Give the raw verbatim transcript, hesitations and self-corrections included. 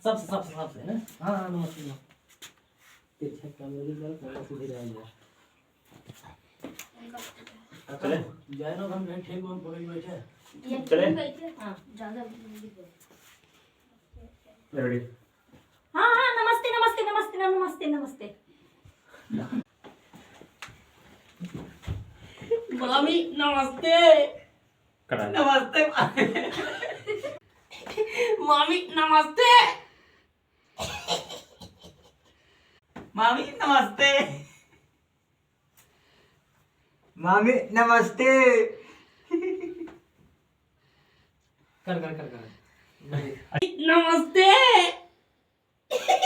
सबसे, सबसे, सबसे, है ना? हाँ, हाँ, नमस्ते, नमस्ते। तिरछा कैमरा भी जरा थोड़ा सीधे रह गया। चले। जाए ना, हम कहीं ठेक में पकड़ के बैठे। चले। हाँ, ज्यादा। Ready। हाँ, हाँ, नमस्ते, नमस्ते, नमस्ते, नमस्ते, नमस्ते। मामी, नमस्ते। करा। नमस्ते। मामी, नमस्ते। मामी, नमस्ते। मामी, नमस्ते। कर, कर, कर, कर। नमस्ते।